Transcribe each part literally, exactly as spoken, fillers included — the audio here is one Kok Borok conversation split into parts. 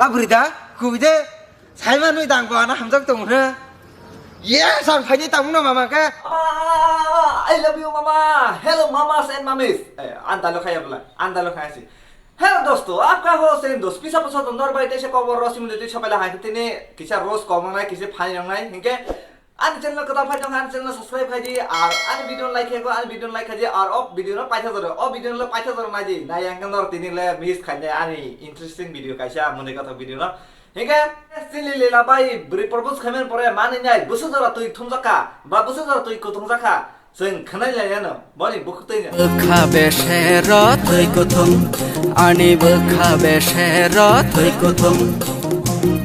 Abri da, kubui de, saima nui dang bo ana hamjak tong hwno. Yes, ang phaini tamo no mama ke. Ah, I love you, mama. Hello, mamas and mamis. Eh, anta lo khaya bla, anta lo khaya si. Hello, dosto, apka ho sen dost. Pisa pasa to nor bai te se kobor rosi mun de tu chapela hai tini kisa roast ko mangnai, kisa phai nangnai. Hinke ani channel ko ta phai tong, ani channel subscribe khai di, ar ani video like khai ko, ani video like khai di, ar o video no paitha jora, o video no paitha jora nai di. Nai yang nor tini le miss khai nai ani interesting video kaisa muni kathok video no. Hinke chini Lila bai bwrwi propose khaimani pore mani nai bwswk jora twi thumjakha ba bwswk jora twi kuthumjakha chwng khwnai lai ano boni bukhuk twi no. Bwkha besero twi kuthum, ani bwkha besero twi kuthum.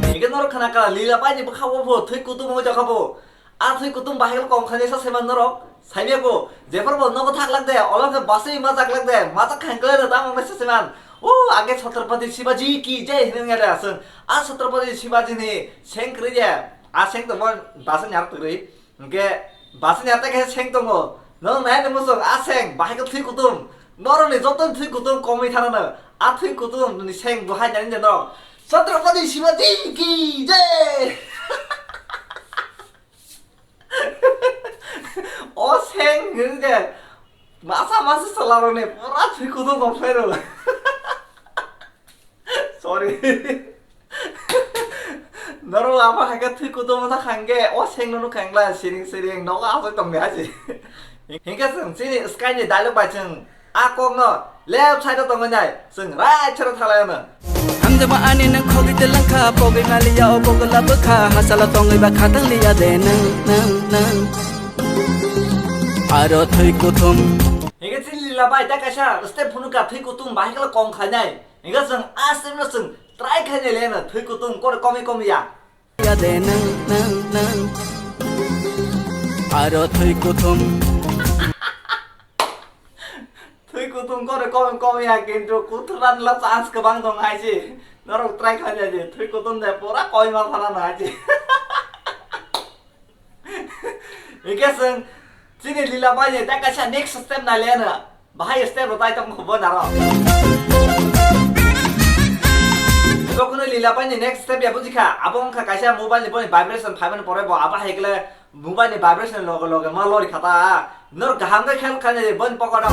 Hinke norok khna kha Lila bai ni bwkha bo bo twi kuthum oi jakha bo. A thwi kuthum bahai khe kong khainai sa saiman norok. Saimya bo, jephar bo nogo thak lak de, olo khe basui majak lak de, majak khain kle de, tamo khe sa saiman. O, age Chhatrapati Shivaji ki jai hinwi ya de aswng. A Chhatrapati Shivaji ni seng kwrwi de, a seng tongmo basa nyar kwrwi. Hwnkhe basa nyar ta khe seng tongo. Nong nai nung musuk, a seng, bahai khe thwi kuthum. Norok ni joto thwi kuthum komwi thana no. A thwi kuthum ni seng bo hai nani de norok. Chhatrapati Shivaji ki jai. O seng hwnkhe masa masa chwlarokni pura thwi kuthum kok phairok. Sorry. Norok abo hai khe thwi kuthum wngkha hwnkhe o seng no nukha wngla siring siring nogo aswk tongdi hai se. Hinkhe chwng chini sky ni dialogue bai chwng a kokno left side o tongwi nai, chwng right side o thalai ano. Hamjama ani nang khogwi telangkha, pogwi maliya o bogla bwkha, hasala tongwi ba khatang liya de nang, nang, nang. Aro thwi kuthum. Hinkhe chini Lila bai ta kaisa step phunukha thwi kuthum bahai khe kong khainai. Hinkhe chwng a step no chwng try khainai le ano thwi kuthum kore komwi komwi ya. Ya de nang, nang, nang. Aro thwi kuthum. Thwi kuthum kore kom kom ya, kintu kuthran la chance kwbang dong hai se. Norok try khainai di, thwi kuthum de pura koi ma thana no hai se. Hinkhe chwng chini Lila bai ni ta kaisa next step nai le no. Bahai step rwtai tong kho bo naro. Bo kuno Lila bai ni next step ya bujikha. Abo wngkha kaisa mobile ni boni vibration phaimani pore bo abo hai kle mobile ni vibration loge loge ma lori khata. Nor kaham khe khel khainai boni pocket o.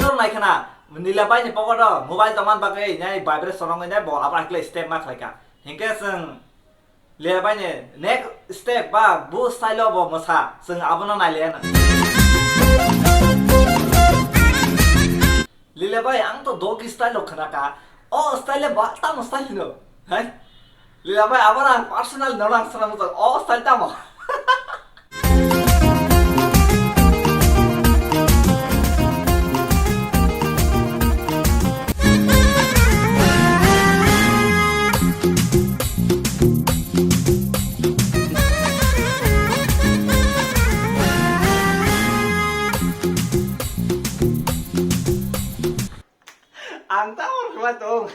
Nor nai khana Lila bai ni pocket o mobile tongman bagwi nai vibration rwngwi nai bo abo hai kle step ma khlaikha. Hinkhe chwng Lila bai ni next step ba bu style o bo mwsa, chwng abono nai le na. Lila bai, ang to doggy style o khna ka. O style ba tamo style hino? Hai? Lila bai, abo ang personal no nang sana mo o style tamo. Ang ta hor khlai tong.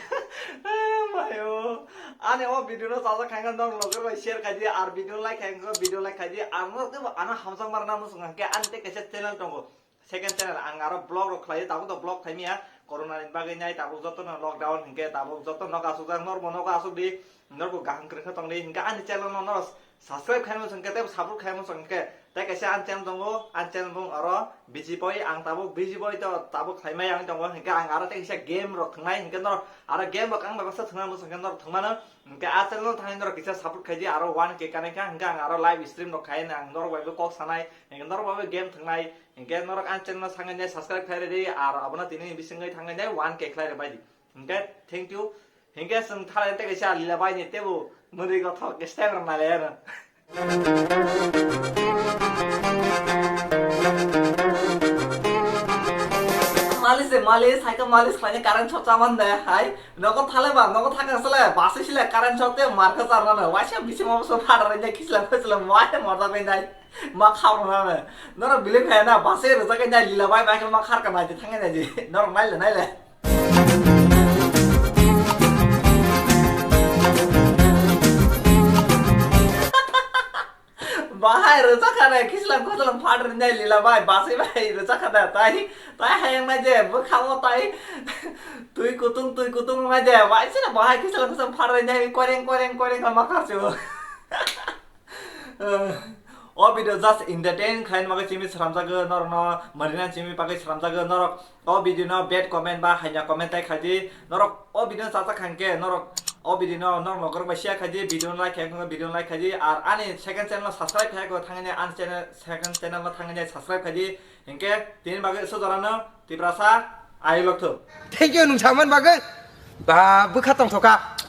Mayo. Ani o video no sajak khainga nong loge bai share khai di, ar video like khainga video like khai di. Ang no tebo ano hamjak marna muchung hwnkhe ani tei kaisa channel tongo. Second channel ang aro vlog rok khlai, tabuk to vlog khaimya, corona ni bagwi nai, tabuk joto no lockdown hinkhe tabuk joto nok asuk jak, norbo nok asuk di, norbo kaham kwrwng khe tong di, hinkhe ani channel no no subscribe khai muchung khe tei support khai muchung khe tei kaisa ani channel tongo, ani channel bung aro Busy Boy, ang tabuk Busy Boy to tabuk khlaimai ang tongo, hinkhe ang aro tei kaisa game rok thwngnai, hinkhe norok aro game rok ang bai baksa thwngna muchung khe norok thwngmano, hinkhe a channel no thangwi norok kisa support khai di, aro one K kanai kha, hinkhe ang aro live stream rok khai, ang norok bai bo kok sanai, hinkhe norok bai bo game thwngnai. Hinkhe norok ani channel no sangwi nai subscribe khlai rw di, ar abono tini bisingwi thangwi nai one K khlai rw bai di. Hinkhe thank you. Hinkhe chwng thala tei kaisa Lila bai ni tebo mwnwi gothok khe step rw nai le ano. Malis de malis, hai khe malis khlaina current short chaman de hai. Nogo thale ba, nogo thakang sele, basi sile current short te mar khe charnano. Waisa bising obo so phadar nai khisla khisla mai morda bai nai. Ma khabrana ne. Norok believe khaina, base rwjak khe nai Lila bai bai khe ma khar ka nai di, thang nai di. Norok nai le, nai le. Bahai rwjak kha nai. Kislang kusulang phat rinai lila bai, basai bai rwchak kha da, tai, tai hayang nai je, bwkhango tai, twi kutung, twi kutung nai je, bai sina bahai kislang kusulang phat rinai, koreng, koreng, koreng kha ma kharchu. O video just entertain khlaina bagwi chimi sramjago, norokno marina chimi bagwi sramjago, norok o video no bad comment ba haina comment tai khaidi, norok o video no chajak khankhe, norok o video no norok nokor bai share khaidi, video no like khankhe video no like khaidi, ar ani second channel no subscribe khaiko thangni ani channel, second channel no thangni subscribe khaidi, hinkhe tini bagwi so jorano Tiprasa ayuk lokthok. Thank you, nung saman bagwi. Ba, bwkha tongthoka.